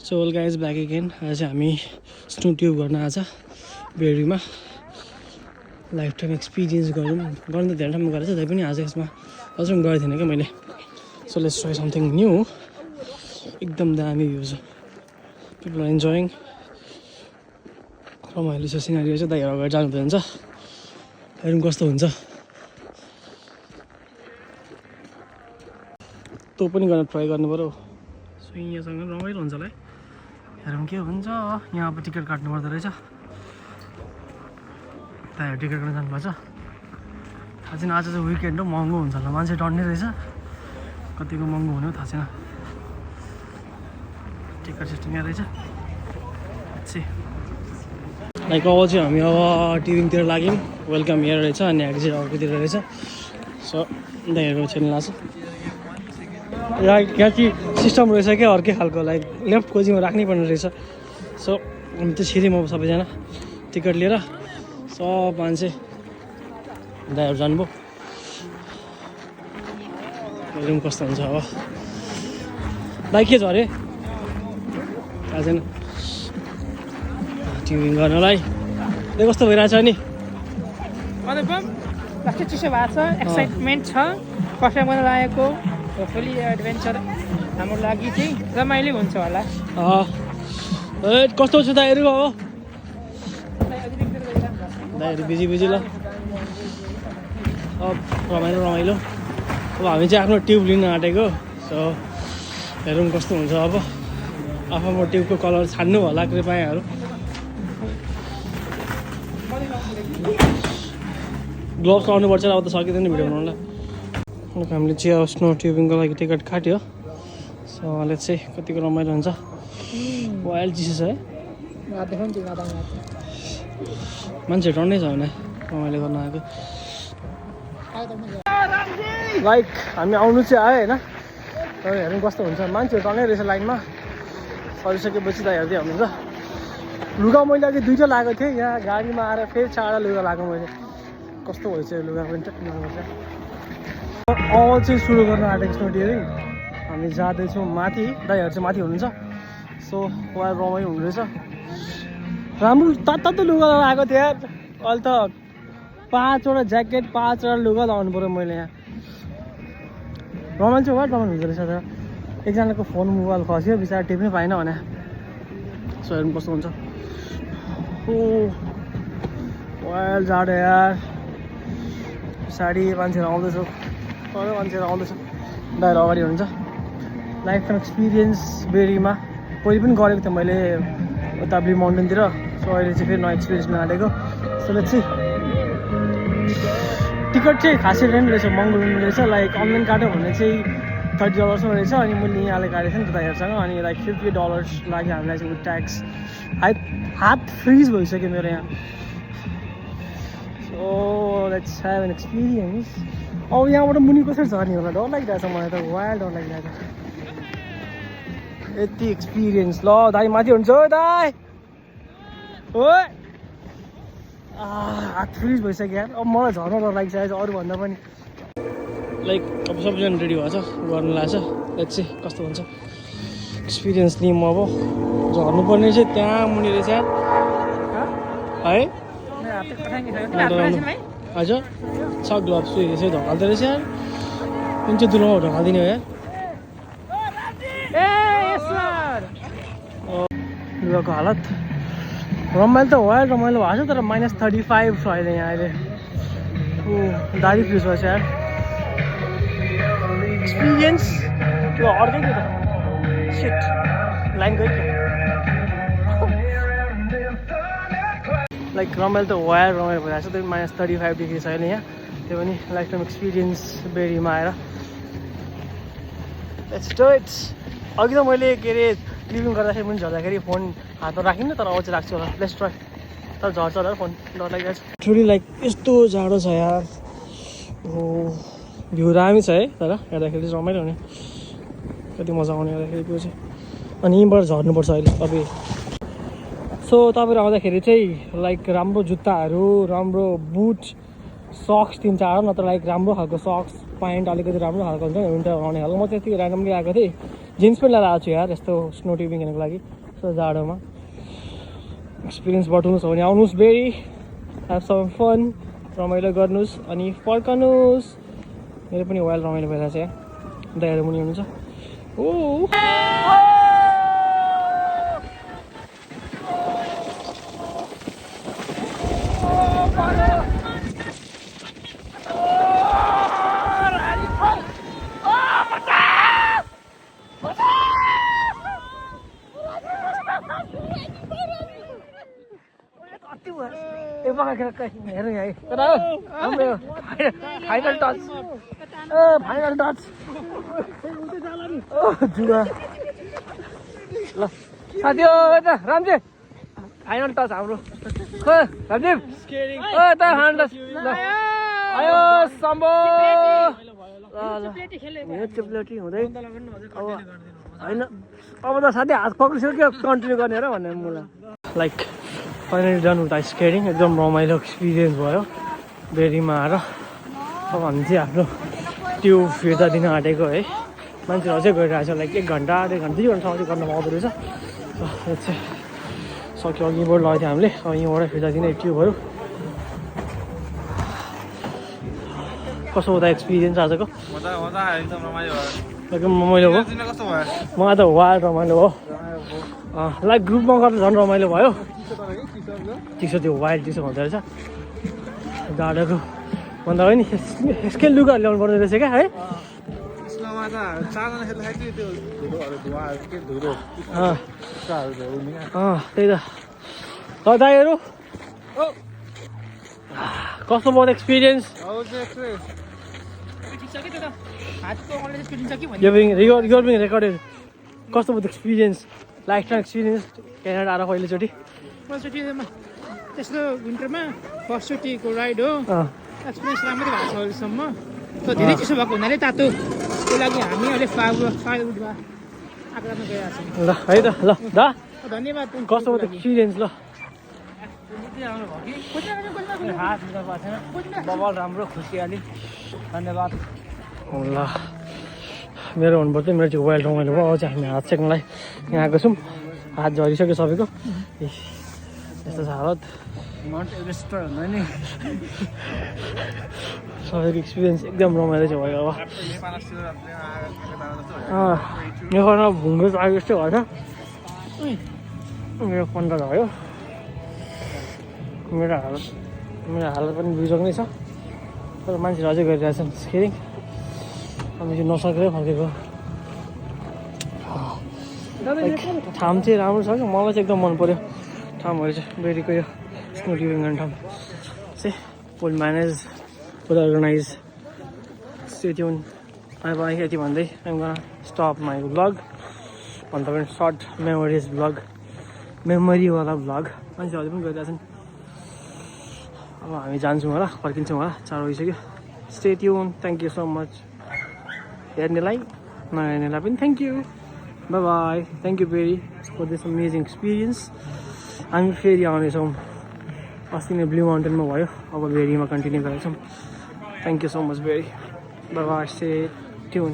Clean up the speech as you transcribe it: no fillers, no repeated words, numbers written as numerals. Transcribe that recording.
So ओल guys back again. आज चाहिँ हामी स्नो ट्युब गर्न आज बेरीमा लाइफ टाइम एक्सपिरियन्स गरौँ। गर्नु त धेरै ठाउँमा गरेको छ, त्यही पनि आज यसमा अझै पनि गरेको थिएन क्या मैले। So let's try something new. एकदम दामी भ्यू छ, पिपल आर इन्जोइङ। रमाइलो छ सिनारी चाहिँ। दाइहरू अगाडि जानु हुन्छ, हेरौँ कस्तो हुन्छ। तँ पनि गर्न ट्राई गर्नु पऱ्यो। सो यहाँसँग रमाइलो हुन्छ होला है, हेरौँ के हुन्छ। यहाँ अब टिकट काट्नु पर्दो रहेछ। दाइहरू टिकट काट्न जानुभएको छ। थाहा छैन, आज चाहिँ विकेन्ड हो, महँगो हुन्छ होला। मान्छे डढ्ने रहेछ, कतिको महँगो हुने हो थाहा छैन। टिकट सिस्टम यहाँ रहेछ। लाइक अब चाहिँ हामी अब टिभिङतिर लाग्यौँ। वेलकम हियर रहेछ अनि एक्जिट अर्कोतिर रहेछ। सो दाइहरूको छेल्नु लाग्छ। यहाँ चाहिँ सिस्टम रहेछ क्या अर्कै खालको, लाइक लेफ्ट कोचिङमा राख्नै पर्ने रहेछ। सो हामी चाहिँ छिर्यौँ अब सबैजना टिकट लिएर। सब मान्छे दाइहरू जानुभयो। हेरौँ कस्तो हुन्छ अब। दाइ के छ अरे थाहा छैन। ट्युबिङ गर्नलाई कस्तो भइरहेछ नि। लास्टै चिसो भएको छ, एक्साइटमेन्ट छ। फर्स्ट टाइम गर्न लागेको होपफुली एडभेन्चर हाम्रो लागि चाहिँ रमाइलो हुन्छ होला। कस्तो छ दाइहरू? अब दाइहरू बिजी ल। अब रमाइलो। अब हामी चाहिँ आफ्नो ट्युब लिन आँटेको। सो हेरौँ कस्तो हुन्छ। अब आफ्नो ट्युबको कलर छान्नु होला कृपयाहरू। ग्लोभ्स लाउनुपर्छ। अब त सकिँदैन भिडियो बनाउनुलाई। हामीले चाहिँ अब स्नो ट्युबिङको लागि टिकट काट्यो। सो लेट्स चाहिँ कतिको रमाइलो हुन्छ। वाइल्ड चिसो छ है, मान्छे डढ्नै छ भने रमाइलो गर्न आएको। लाइक हामी आउनु चाहिँ आयो होइन, तर हेरौँ कस्तो हुन्छ। मान्छेहरू डल्नै रहेछ लाइनमा। सरिसकेपछि दाइहरू चाहिँ हुनुहुन्छ। लुगा मैले अघि 2टा लगाएको थिएँ, यहाँ गाडीमा आएर फेरि 4वटा लुगा लगाएको मैले। कस्तो भएछ यो लुगा पनि ट्याक्नुपर्छ। अब चाहिँ सुरु गर्न आँटेको स्नो ट्युबिङ। हामी जाँदैछौँ माथि, दाइहरू चाहिँ माथि हुनुहुन्छ। सो उहाँ रमाइलो हुनु रहेछ। राम्रो तातो लुगा लगाएको थिएँ यार। अहिले त 5वटा ज्याकेट 5वटा लुगा लगाउनु पऱ्यो मैले यहाँ। रमाइलो चाहिँ वाट रमाइलो हुँदो रहेछ। तर एकजनाको फोन मोबाइल खस्यो, बिचरा टिप्नै पाएन भने। सो हेर्नु कस्तो हुन्छ। वाइल्ड जाडो यार। पछाडि मान्छेहरू आउँदैछ, अरू मान्छेहरू आउँदैछ। दाइहरू अगाडि हुनुहुन्छ। लाइफ टाइम एक्सपिरियन्स बेरीमा पहिले पनि गरेको थिएँ मैले उता ब्लू माउन्टेनतिर। सो अहिले चाहिँ फेरि नयाँ एक्सपिरियन्स लिन आँटेको। So let's see. टिकट चाहिँ खासै रेन्ट रहेछ, महँगो रेन्ट रहेछ। लाइक अनलाइन काट्यो भने चाहिँ $30 रहेछ। अनि मैले यहाँले काटेको थिएँ नि त दाइहरूसँग। अनि लाइक $50 लाग्यो हामीलाई चाहिँ विथ ट्याक्स। हात फ्रिज भइसक्यो मेरो यहाँ। So let's have an experience. अब यहाँबाट मुनि कसरी झर्ने होला, डर लागिरहेछ मलाई त। वाइल्ड डर लागिरहेछ। यति एक्सपिरियन्स। ल दाइ माथि हुन्छ हो दाइ। हो हात फ्रिज भइसक्यो यार। अब मलाई झर्न डर लागिसकेको छ अरूभन्दा पनि। लाइक अब सबैजना रेडी भएको छ, गर्नु लाग्छ। लेट्स सी कस्तो हुन्छ। एक्सपिरियन्स लिउँ अब। झर्नुपर्ने चाहिँ त्यहाँ मुनि रहेछ यार है। हजुर छ ग्लोभ्स यसो ढकाल्दो रहेछ यार। कुन चाहिँ दुलोमा ढकालिदिने हो यार। लुगाको हालत रमाइलो त वाइल्ड रमाइलो भएको छ। तर -35 छ अहिले यहाँ। अहिले दारी फ्रिज भएछ यार। एक्सपिरियन्स त्यो अर्कै थियो त। सिट लाइन गयो क्या। लाइक रमाइलो त वाइल्ड रमाइलो भइरहेको छ। त्यो -35 डिग्री छ अहिले यहाँ। त्यो पनि लाइफ टाइम एक्सपिरियन्स बेरीमा आएर। Let's do it. अघि त मैले के अरे ट्युबिङ गर्दाखेरि पनि झर्दाखेरि फोन हातमा राखिनँ, तर अब चाहिँ राख्छु होला। Let's try. तर झर्छ होला फोन, डर लागिरहेको छ। थोरै लाइक यस्तो जाडो छ यार। भ्यू दामी छ है, तर हेर्दाखेरि चाहिँ रमाइलो हुने। कति मजा आउने हेर्दाखेरि त्यो चाहिँ। अनि यहीँबाट झर्नुपर्छ अहिले तपाईँ। सो तपाईँहरू आउँदाखेरि चाहिँ लाइक राम्रो जुत्ताहरू, राम्रो बुट, सक्स 3-4, नत्र लाइक राम्रो खालको सक्स प्यान्ट अलिकति राम्रो खालको हुन्छ नि विन्टर आउने खालको। म त्यति ऱ्यान्डमली आएको थिएँ। जिन्स पनि लगाएर आएको छु यार यस्तो स्नो ट्युबिङ हेर्नुको लागि यस्तो जाडोमा एक्सपिरियन्स बटुल्नुहोस् भने आउनुहोस् भेरी ह्याभ सम फन रमाइलो गर्नुहोस् अनि फर्कनुहोस् मेरो पनि वाइल्ड रमाइलो भइरहेको छ यहाँ दाइहरू मुनि हुनुहुन्छ ओ हेर्नु है फाइनल टच फाइनल टच जुवा ल साथी हो यता रामजी फाइनल टच हाम्रो रामजी यता फाइनल टच ल आयो सम्भो ल यो चुप्लेटी हुँदै अब होइन अब त साथी हात पक्रिसक्यो के कन्टिन्यू गर्ने र भन्ने मलाई like finally done with skating एकदम रमाइलो एक्सपिरियन्स भयो बेरीमा आएर अब हामी चाहिँ आफ्नो त्यो फिर्ता दिन आँटेको है मान्छेहरू अझै गइरहेको छ लाइक 1 घन्टा 1.5 घन्टा 2 घन्टासम्म चाहिँ गर्न पाउँदो रहेछ यो चाहिँ सक्यो अघिबाट लगेको थियो हामीले अब यहीँबाट फिर्ता दिने ट्युबहरू कस्तो हुँदा एक्सपिरियन्स आजको एकदम रमाइलो भयो मलाई त वाइल्ड रमाइलो भयो लाइक ग्रुपमा गर्दा झन् रमाइलो भयो चिसो त्यो वाइल्ड चिसो हुँदो रहेछ जाडोको भन्दा पनि यसकै लुगाहरू ल्याउनु पर्दो रहेछ क्या है त्यही त दाइहरू कस्तो भयो एक्सपिरियन्स रेकर्डेड कस्तो भयो experience life time experience Canada आएर पहिलोचोटि त्यस्तो विन्टरमा फर्स्टचोटिको राइड हो एक्सपिरियन्स राम्रै भएको छ अहिलेसम्म तर धेरै चिसो भएको हुनाले तातो त्यही लागि हामी अहिले फायरवुडमा आग्रामा गइरहेको छौँ ल है त ल दा धन्यवाद कस्तो भयो एक्सपिरियन्स ल बबल राम्रो खुसियाली धन्यवाद ल मेरो हुनुपर्छ मेरो चाहिँ वाइल्ड रमाइलो भयो अब चाहिँ हामी हात सेक्नलाई यहाँ आएको छौँ हात झरिसक्यो सबैको यस्तो छ हालत माउन्ट एभरेस्ट भन्दा नि सबैको एक्सपिरियन्स एकदम रमाइलो चाहिँ भयो अब यो गर्न भुङ्गो आएको जस्तै भएछ मेरो 15 भयो मेरो हालत पनि बिजोग्नै छ तर मान्छेहरू अझै गरिरहेछन् स्केटिङ हामी चाहिँ नसकेरै फर्केको ठाउँ चाहिँ राम्रो छ क्या मलाई चाहिँ एकदम मन पऱ्यो ठाउँहरू चाहिँ बेरीको यो स्नो ट्युबिङ गर्ने ठाउँ चाहिँ will manage will organise stay tune by by यति भन्दै I'm gonna stop my vlog भन्दा पनि सर्ट मेमोरिज भ्लग मेमोरीवाला भ्लग मान्छेहरूले पनि गरिरहेछन् अब हामी जान्छौँ होला फर्किन्छौँ होला 4 बजिसक्यो stay tuned thank you so much हेर्नेलाई नहेर्नेलाई पनि thank you bye bye thank you very for this amazing experience हामी फेरि आउनेछौँ अस्ति नै ब्लू माउन्टेनमा भयो अब भेरीमा कन्टिन्यू गरेछौँ thank you so much very bye bye stay tune